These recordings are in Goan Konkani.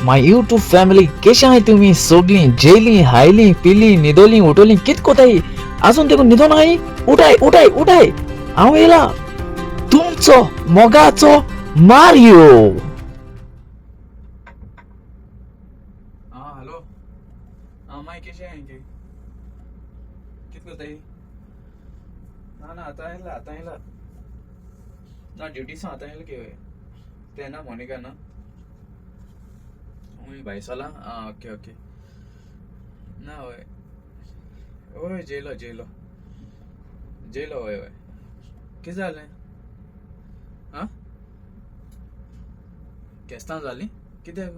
My YouTube family केशे आहाय तुमी सोगलीं जेलीं हायलीं पिलीं न्हिदोलीं उठोलीं कित कोताय आजून देखून न्हिदोन आहाय उठाय उठाय उठाय हांव येयला तुमचो मोगाचो मारियो. आं हॅलो. आं माय केशें आहाय गे? कित कोताय? ना ना आतां येयला आतां येयला. ना ड्युटीसून आतां येयला गे. तें ना मोनिका ना? हूंय भायसोला? आं ओके ओके. ना हय. हय जेयलो जेयलो. जेयलो हय हय. कितें जालें? आं? केस्तांव जालीं? कित्याक?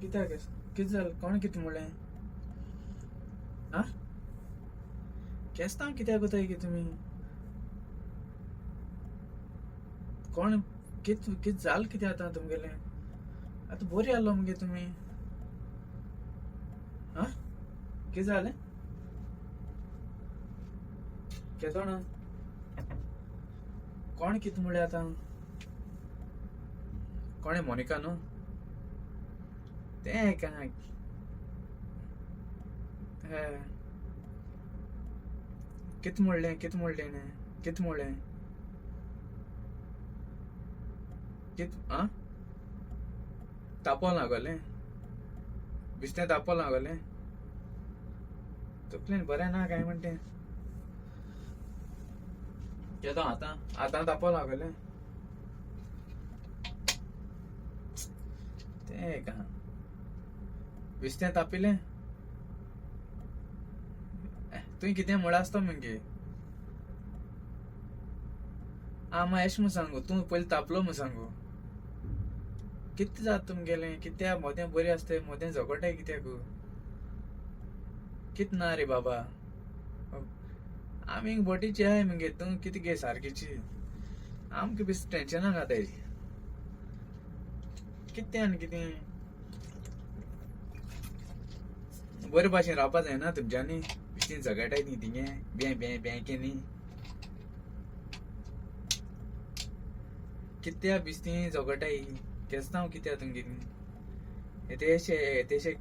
कित्याक कितें जालें? कोणें कितें म्हणलें? आं? केस्तांव कित्याक कोताय गे तुमी? कोण कित कित जालें कितें आतां तुमगेलें? आतां बरी आहलो मगे तुमी. आं? कितें जालें? केदोणा? कोण कितें म्हणलें आतां? कोणें मोनिका न्हू? तें काय हय. कितें म्हणलें कितें म्हणलें तेणें? कितें म्हणलें? कित आं? तापोल लागोलें? बेश्टें तापोल लागोलें? तकलेन बरें ना काय म्हण तें? केदो आतां आतां तापोल लागोलें? तें एक आहा. बेश्टें तापिलें? तुवें कितें म्हळ्ळां आसतो मगे. आं मागीर एशें म्हूण सांगू तूं पयलीं तापलो म्हूण सांगू. कितें जाता तुमगेलें? कित्याक मोदें बरी आसताय मोदें झगडटाय कित्याक? कित ना रे बाबा. आमी बोटीची आहाय मगे तूं कितें गे सारकीची. आमकां बेश्टें टेंशनां घाताय. कितें आनी कितें? बरे भाशेन रावपा जायना तुमच्यांनी? बेश्टीं झगडटाय ती थिंगे बें बें बें केनी. कित्या बेश्टीं झगडटाय? केस्तांव कित्या तुमगेलीं? येतेशे येतेशे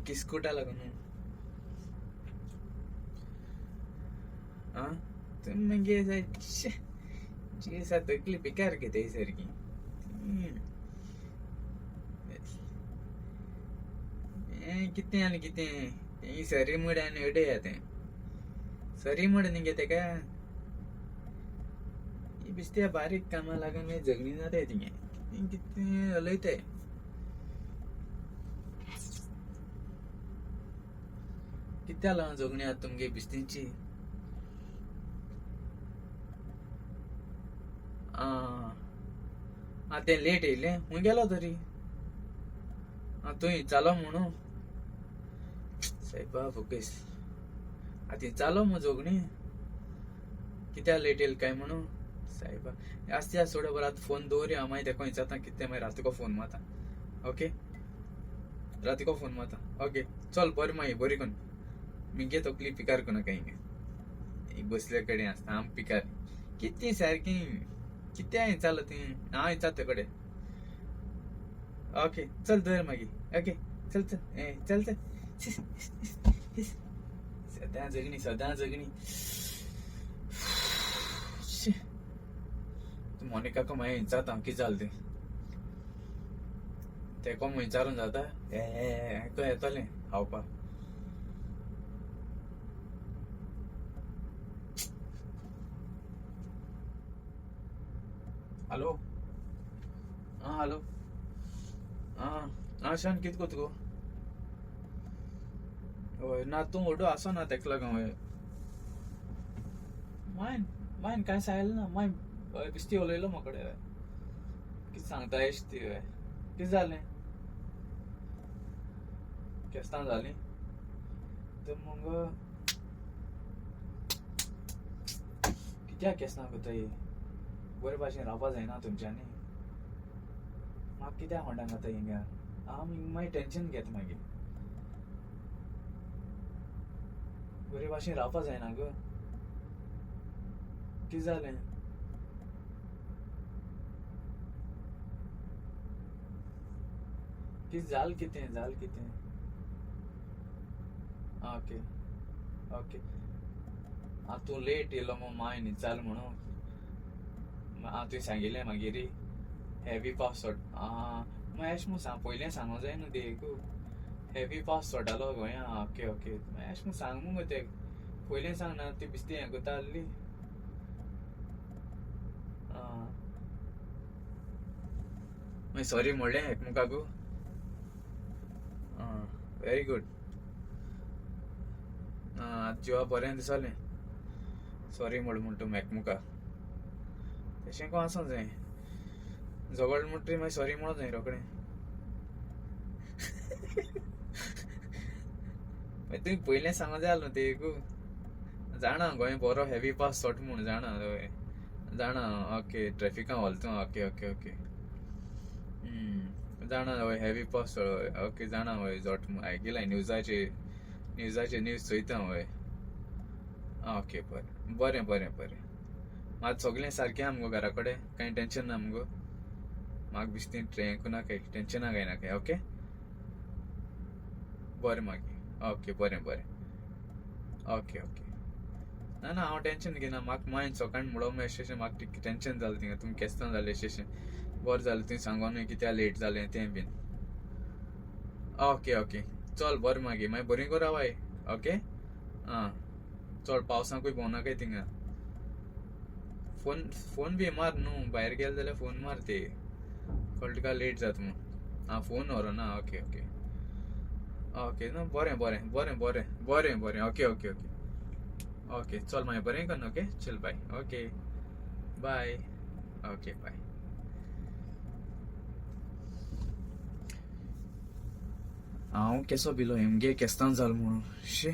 किस्कुटा लागून. आं तुमी मागीर शे जी तकली बेकार गे सारकी. कितें आनी कितें? तें सरी म्हण आनी अडया तें. सरी म्हण न्ही गे तेका. ही बेश्टे बारीक कामां लागून मागीर झगडीं जाताय तिंगे. कितें कितें उलयताय. कित्या लागून झगडीं जाता तुमगे बेश्टींची? आं आं तें लेट येयलें? खूंय गेलो तरी? आं तूं विचारलो म्हणून? सायबा फुकेस. आतां विचारलो मगो झगडीं? कित्याक लेट येयलो काय म्हणून? सायबा. आसता आसता सोड बरें आतां फोन दवरया हांव मागीर तेका विचारता कितें तें मागीर रातीको फोन मारता. ओके? रातीको फोन मारता. ओके चल बरें मागीर बरी कोन्न. मुगे तकली पिकार कोनाकाय हिंगा. बसले कडेन आसता आम पिकार. कितें सारकें कित्याक विचारलां तुवें? हांव विचारता ते कडेन. ओके चल दवर मागीर. ओके चल चल ए चल चल. सदां झगडीं सदां झगडीं. शी. मोनिकाक मागीर विचारता हांव कितें जालें तें. तेका म्हूण विचारून जाता? हें येतलें खावपाक. हॅलो. आं हॅलो. आं आं शान कितें कोता गो? हय ना तूं व्हडू आसना तेका लागून हय. मायन मायन कांय सांगलें ना. मायन हय बेश्टी उलयलो म्हाका कडेन हय. कितें सांगता एश ती हय. कितें जालें? केस्तांव जालीं? तर मगो कित्याक केस्तांव कोताय? बरे भाशेन रावपा जायना तुमच्यांनी? म्हाका कित्याक होंडांक घाताय हिंगा? हांव मागीर टेंशन घेता मागीर. बरे भाशेन रावपा जायना गो? कितें जालें? कितें जाल कितें जाल कितें? ओके ओके आं तूं लेट येयलो मग माय न्ही चाल म्हणून आं तुवें सांगिल्लें मागीर हेवी पावस सोड आं मागीर अशें म्हूण सांग पयलें सांगूं जाय न्हू देकू हेवी पावस सोडटालो गोंया. ओके ओके मागीर अशें म्हूण सांग मुगो तेक पयलें सांग ना ती बिस्ती हें करता आहली. आं मागीर सॉरी म्हणलें एकमुखाकू. आं व्हेरी गूड. आं आतां जिवा बरें दिसलें सॉरी म्हण म्हण तूं एकमुखा तशें कोण आसूं जाय झगड म्हणटरी मागीर सॉरी म्हणूं जाय रोखडें. मागीर तुवें पयलें सांगूं जाय न्हू तेकू. जाणा गोंय बरो हेवी पावस सोट म्हूण जाणा हय जाणा. ओके ट्रॅफिकान व्हल तूं. ओके ओके ओके जाणा हय हेवी पावस हय ओके जाणा हय जोट आयकिलां न्यूजाचेर न्यूजाचेर न्यूज चोयता हय. ओके बरें बरें बरें बरें. मात सगळें सारकें आहा मुगो घरा कडेन कांय टेंशन ना मुगो? म्हाका बिश्टी हें नाकाय टेंशनां काय नाकाय. ओके बरें मागीर. ओके बरें बरें. ओके ओके ना ना हांव टेंशन घेना. म्हाका मायन सकाळीं म्हणलो अशें म्हाका टेंशन जालें थिंगा तुमी केस्तांव जालें अशें बरें जालें तुवें सांगोन कित्याक लेट जालें तें बीन. ओके ओके चल बरें मागीर मागीर बरीं कर रावाय. ओके आं चड पावसाकूय भोंवनाकाय थिंगा. फोन फोन बी मार न्हू भायर गेले जाल्यार फोन मार ते कळटा तुका लेट जाता म्हूण. आं फोन व्हरोना. ओके ओके ओके ना बरें बरें बरें बरें बरें बरें. ओके ओके ओके ओके चल मागीर बरें कर. ओके चल बाय. ओके बाय. Okay bye. हांव केसो भिलो हेमगे केस्तांव जालो म्हणून. शी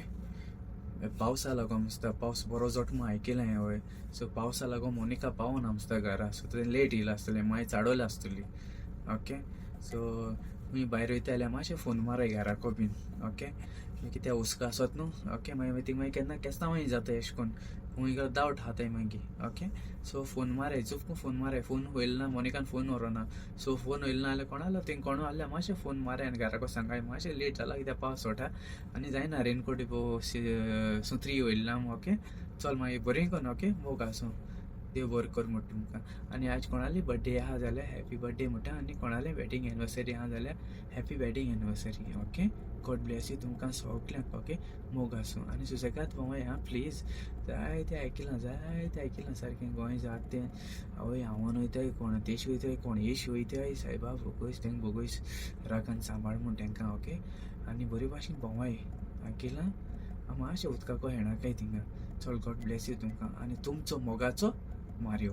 पावसा लागोन दिसता पावस बरो जोट म्हूण आयकिलां हांवें. सो पावसा लागोन मोनिका पावना दिसता घरा. सो तें लेट येयलां आसतलें मागीर चाडवलें आसतली. ओके सो तुमी भायर वयता जाल्यार मातशें फोन माराय घराको बीन. ओके कित्याक हुस्को आसत न्हू. ओके मागीर थिंग मागीर केन्ना केस्तांव जाता एशें कोन्न खूंय डावट आहा मागीर. ओके सो फोन माराय चुपकून फोन माराय. फोन व्हयलो ना मोनिकान फोन व्हरोना. सो फोन व्हयलो ना जाल्यार कोणालो थिंग कोणू आहल्यार मातशें फोन माराय आनी घराको सांगाय मातशें लेट जाला कित्याक पावस सोडटा आनी जायना रेनकोट सुत्री व्हयली ना. ओके चल मागीर बरें कर. ओके मोग आसूं देव बरें कर म्हणटा तुमकां. आनी आयज कोणाली बड्डे आहा जाल्यार हॅपी बड्डे म्हणटा आनी कोणाली वेडींग एनिवर्सरी आहा जाल्यार happy wedding anniversary. Okay God bless you तुमकां सगल्यांक. ओके मोग आसूं आनी सुसेगाद भोंवाय आं प्लीज. जायतें आयकिलां जायतें आयकिलां सारकें गोंय जाता तें आवय हांवन वयताय कोण देश वयताय कोण येश वयताय सायबा भोगोयस तेंका भोगोयस रागान सांबाळ म्हूण तेंकां. ओके आनी बरे भाशेन भोंवाय आयकिलां मातशें उदकाको हेणाकाय थिंगा. चल गॉड ब्लेस you तुमकां आनी तुमचो मोगाचो मारियो.